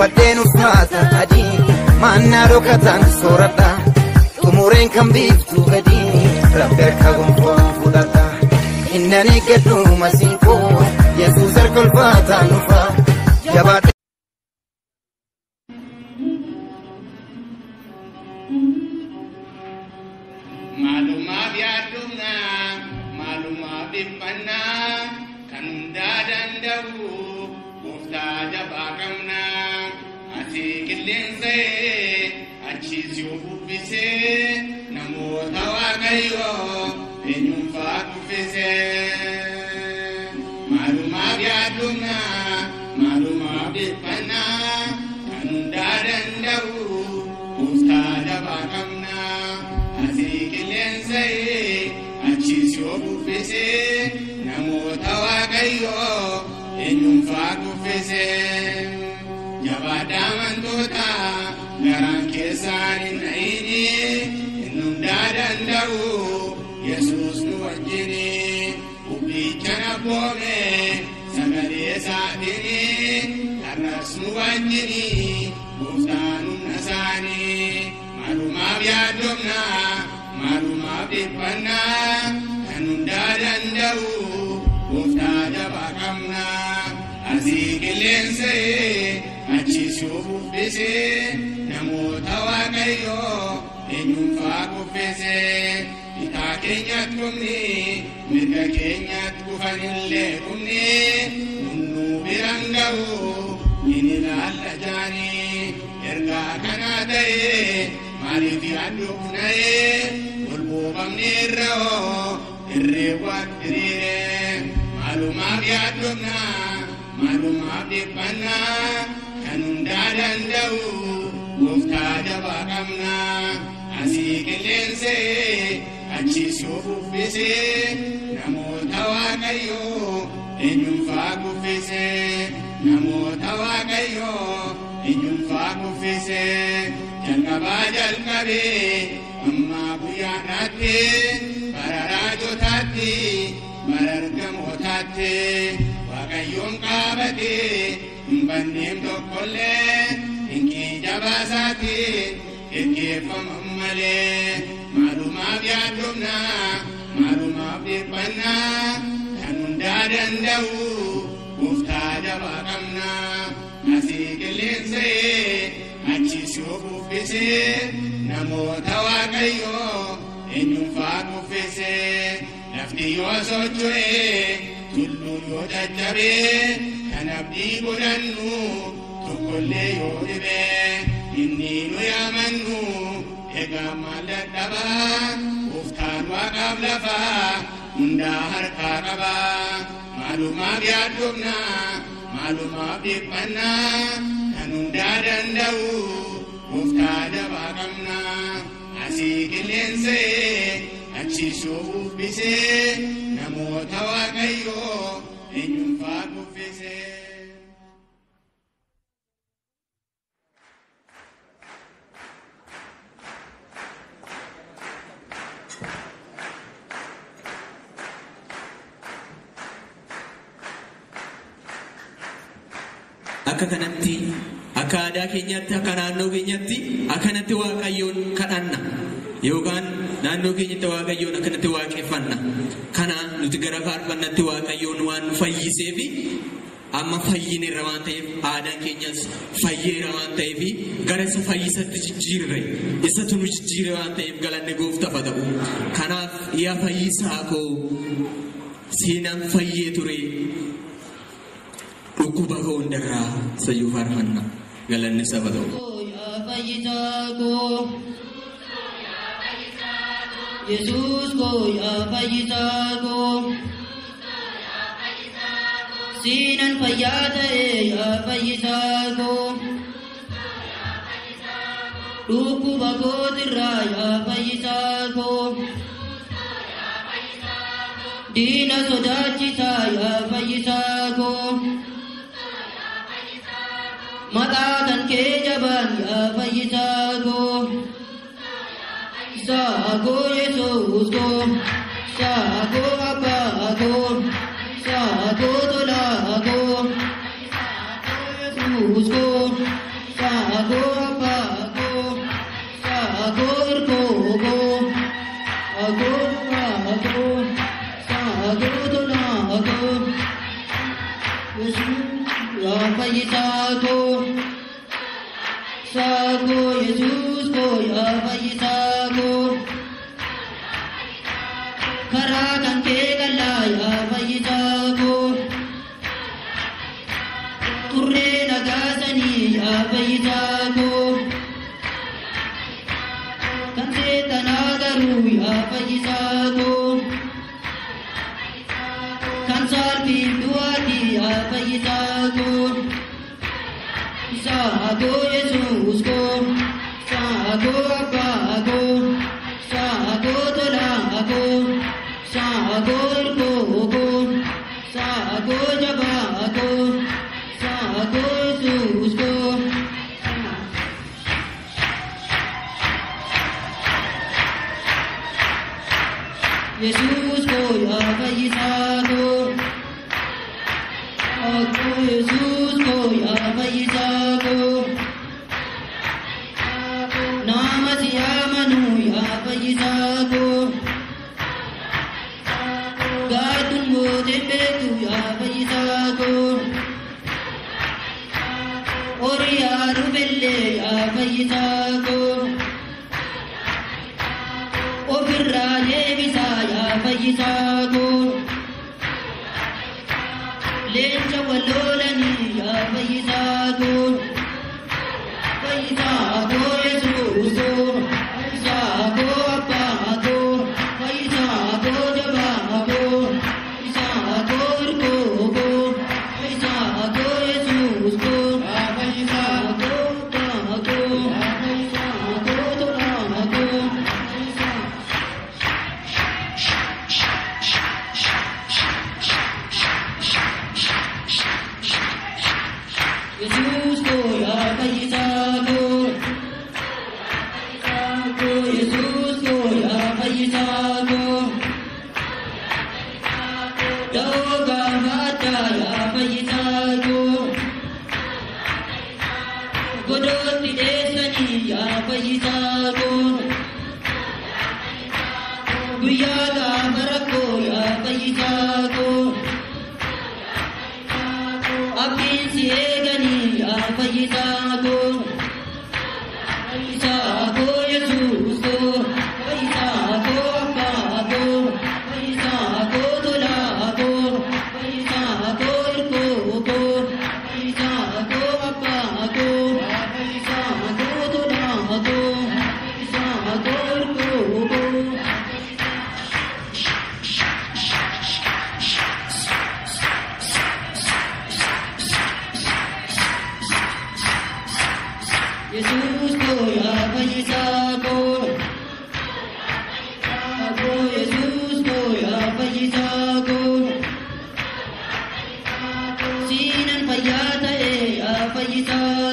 Uffadheen uffata adii maannaa dhokataan sooradha. Xumureen kan biiftuu gadii Rabbi harka gonfoo fudhadha. Innan eeggadhu masiinkoo Yesuus harka ulfaataan dhufa. Jabaadha. Maalumaaf yaaddomnaa, maalumaaf dhiphannaa, kan hundaa danda'u gooftaa jabaa qabnaa. Asii qilleensa'ee, achiis yoo bubbisee, namoota Waaqayyoo eenyuunfaa kuffisee. Maalumaaf yaaddomnaa, maalumaaf dhiphannaa, kan hundaa danda'u gooftaa jabaa qabnaa. Asii qilleensa'ee, achiis yoo bubbisee, namoota Waaqayyoo eenyuunfaa kuffisee. Jabaadhaa amantoota garaan keessaan hin na'ini, inni hundaa danda'u Yesuus nu wajjini. Bubbicha abboome sagalee isaatiini, har'as nu wajjini gooftaan humna isaanii. Maalumaaf yaaddomnaa, maalumaaf dhiphannaa, kan hundaa danda'u gooftaa jabaa qabnaa. Asii qilleensa'ee, achiis yoo bubbisee, namoota Waaqayyoo eenyuunfaa kuffisee. Bitaa keenyatti dhumni, mirga keenyatti kufanillee dhumni, hunduu biraan ga'u hin ilaalla jaanii. Ergaa kanaa ta'ee maaliif yaaddoofna'ee, ol buufamneerra hoo irree waan diriiree. Maalumaaf yaaddomnaa, maalumaaf dhiphannaa, kan hundaa danda'u gooftaa jabaa qabnaa. Asii qilleensa'ee, achiis yoo bubbisee, namoota Waaqayyoo eenyuunfaa kuffisee. Namoota Waaqayyoo eenyuunfaa kuffisee. Jalqabaa jalqabee amma guyyaadhaatti, bara raajotaatti, bara ergamootaatti, Waaqayyoon qaabatee hin banneem tokkollee, dinqii jabaasaatti geggeeffaman malee. Maalumaaf yaaddomnaa, maalumaaf dhiphannaa, kan hundaa danda'u gooftaa jabaa qabnaa. Asii qilleensa'ee, achiis yoo bubbisee, namoota Waaqayyoo eenyuunfaa kuffisee. Lafti yoo socho'ee, tulluun yoo caccabee, kan abdii godhannu tokkollee yoo dhibee, inni nu yaamannu egaa maal dadhabaa? Gooftaan waaqaaf lafaa hundaa harkaa qabaa. Maalumaaf yaaddomnaa, maalumaaf dhiphannaa, kan hundaa danda'u gooftaa jabaa qabnaa. Asii qilleensa'ee, achiis yoo bubbisee, namoota Waaqayyoo eenyuunfaa kuffisee. Akka kanatti, akka aadaa keenyaatti, akka naannoo keenyatti akkanatti Waaqayyoon kadhanna yookaan naannoo keenyatti Waaqayyoon akkanatti waaqeffanna. Kana nuti gara faarfannatti Waaqayyoon waan nu fayyiseefi amma fayyineerra waan ta'eef, aadaan keenyas fayyeera waan ta'eef, gara isa fayyisatti jijjiirre, isatu nu jijjiire waan ta'eef galanni gooftaaf haa ta'u. Kanaaf yaa fayyisaa koo, seenaan fayyee ture dhukkuba koo hundarraa sayyuu faarfanna, galanni saba ta'u. Fayyisaa koo, Yesuus koo yaa fayyisaa koo, siinan fayyaa ta'e yaa fayyisaa koo, dhukkuba kootirraa yaa fayyisaa koo, diina sodaachisaa yaa fayyisaa koo, maqaa kan kee jabaan yaa fayyisaa koo. Saakoo Yesuus koo, saakoo abbaa koo, saakoo tolaa koo, Yesuus koo. Saagoo abbaa koo, saagoo hirkoo koo, agoo abbaa koo, saagoo tolaa koo. Yesuus yaa fayyisaa koo, saagoo Yesuus koo yaa fayyisaa koo. Karaa kan kee qal'aa yaa fayyisaa koo. Turree dhagaasanii yaa fayyisaa koo. Kan seexanaa garuu yaa fayyisaa koo. Kan saalfiif du'aatii yaa fayyisaa koo. Saagoo Yesuus koo, saagoo abbaa koo, saagoo tolaa koo, saagoo hirkoo koo, saagoo jabaa koo, saagoo Yesuus koo. Yesuus koo yaa fayyisaa koo. Saagoo Yesuus koo yaa fayyisaa koo. Nama si amanu yaa fayyisaa koo. Gaadduun mootiin beektu yaa fayyisaa koo. Horiyaa dhufillee yaa fayyisaa koo. Ofirraa deebisaa yaa fayyisaa koo. Leenca wal lolanii yaa fayyisaa koo. Fayyisaa koo Yesuus koo, fayyisaa koo abbaa koo, fayyisaa koo jabaa koo, fayyisaa koo hirkoo koo, fayyisaa koo Yesuus koo, fayyisaa koo abbaa koo, fayyisaa koo tolaa koo, fayyisaa. Yesuus koo yaa fayyisaa koo. Yesuus koo yaa fayyisaa koo. Da'oo gaafa addaa yaa fayyisaa koo. Godootti dheessanii yaa fayyisaa koo. Guyyaa gaafa rakkoo yaa fayyisaa koo. Abdiin si eeganii yaa fayyisaa koo. Fayyisaa koo Yesuus koo, fayyisaa koo abbaa koo, fayyisaa koo tolaa koo, fayyisaa koo hirkoo koo, fayyisaa koo abbaa koo, fayyisaa koo tolaa koo, fayyisaa koo hirkoo koo. Yesuus koo yaa fayyisaa koo. Koo Yesuus koo yaa fayyisaa koo. Siinan fayyaa ta'e yaa fayyisaa